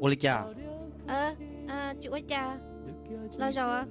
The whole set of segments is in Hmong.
Ua li cas? Tsis ua cas, los zaum.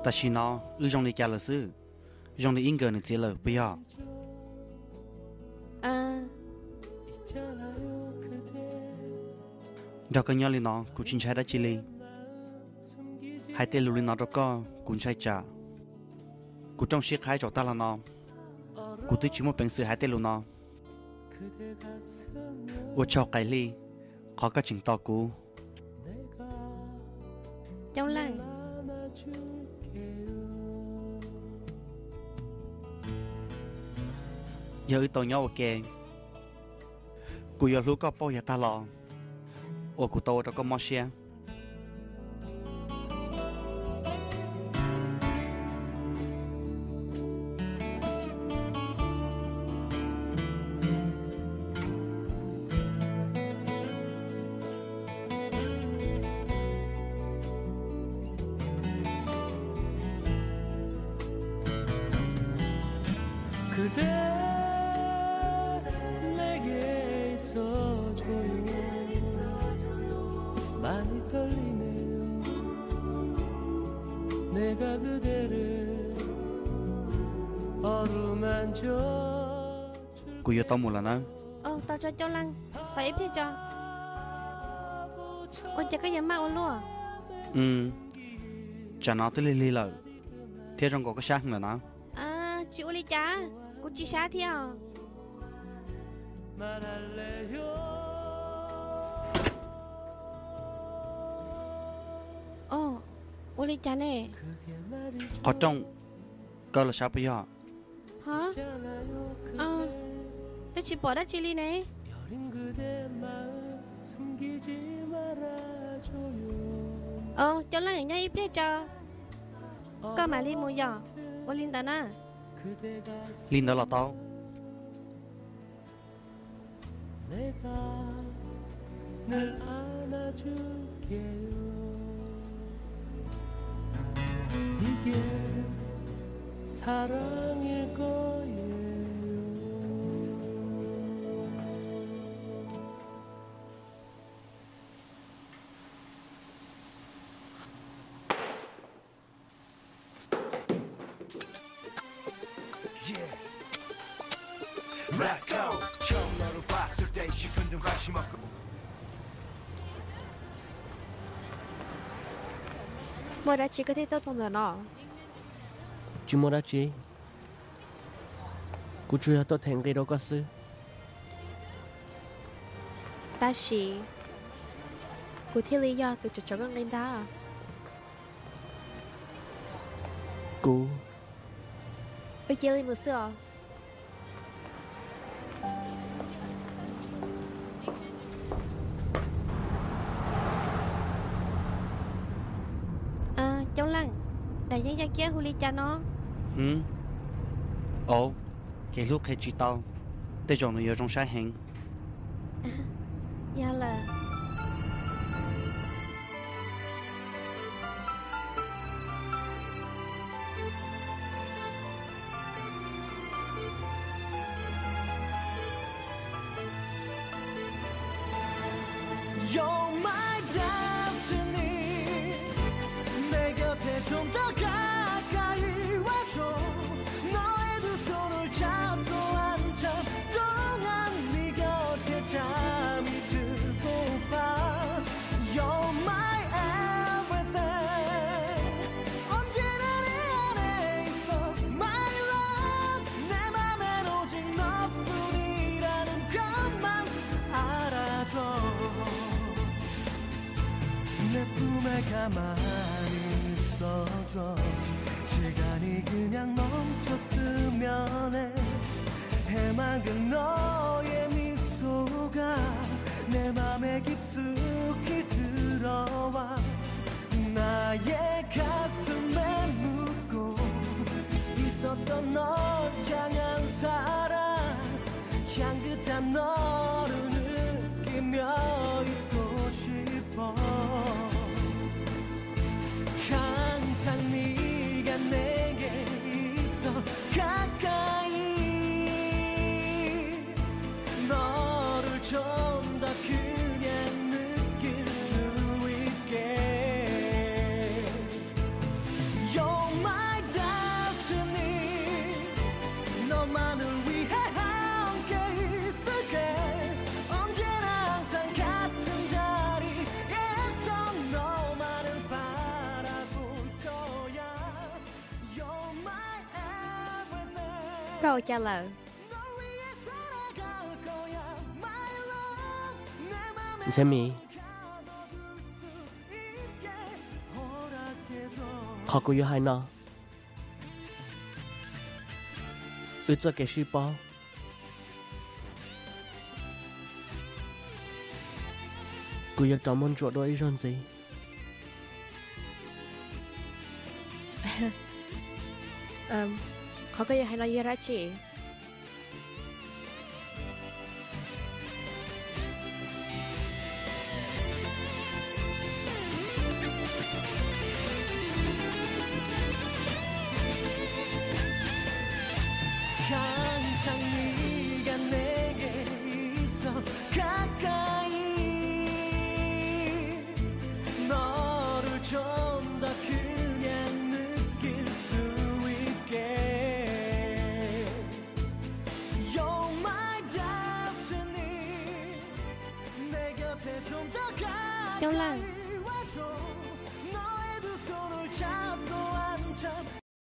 Tam sim no wb zoo li cas lawm xwb? Zoo li ib nkawm nws txiv lawm puas yog? Nrog koj nyob li no kuv tsis ntshai dab tsi li. Hais tej lus li no rau koj kuv ntshai tsam kuv rooj sib qhaib tsaus tag los no. Kuv twb tsis muaj peev xwm hais tej lus no. Ua tsaug Qaim Hli, qhov koj tseem tos kuv. Coob Leej, yog wb tau nyob ua ke, kuv yuav hlub koj pauj yam tag los uas kuv tau ua rau koj mob siab. Kuv yuav tau mus lawm nawb. Tau tso Coob Leej, tos ib pliag tso. Ua cas koj yuav maj ua luaj? Tsam no twb lig lig lawm thiab zoo nkaus koj sab heev lawm na. Tsis ua li cas, kuv tsis sab thiab os. Ua li cas ne? Qhov rooj, koj los sab puas yog? Twb tsis pom dab tsi li ne. Coob Leej, nyob ib pliag tso, koj mam li mus yom. Ua li ntawd na. Li ntawd los tau. Muaj dab tsi koj thiaj tuaj txog ntawm no? Tsis muaj dab tsi. Kuv tsuas yog tuaj them nqi rau koj xwb. Tab sis kuv thiaj li yog tus cov cov koj nqi ntag. Kuv, wb cia li mus xwb os. Coob Leej, daim yeeb yaj kiab hu li cas no? Au, kev hlub qhia tsis tau, tej zaum nws yuav zoo saib heev. Yog lawm. 내가 많이 있어도 시간이 그냥 멈췄으면 해. 해맑은 너의 미소가 내 맘에 깊숙이 들어와. 나의 가슴에 묻고 있었던 널 향한 사랑. 향긋한 너를 느끼며 있고 싶어. 항상 네가 내게 있어 가까이. 너를 좀 더 그냥 느낄 수 있게. You're my destiny. 너만을 위해 함께 있을게. 언제나 항상 같은 자리에서 너만을 바라볼 거야. You're my everything. Koj ua cas lawm? 널 위해 살아갈 거야, my love. 내 맘에 Ntxhiab Mis, 가둬둘 수 있게 허락해줘. Qhov kuv yuav hais no, wb txoj kev sib paub, kuv yuav rov muab ntsuam dua ib zaug ntxiv. Qhov koj yuav hais no yog dab tsi? 항상 네가 내게 있어 가까이. 너를 좀 더 그냥 느낄 수 있게. You're my destiny. 내 곁에 좀 더 가까이 와줘. 너의 두 손을 잡고 한참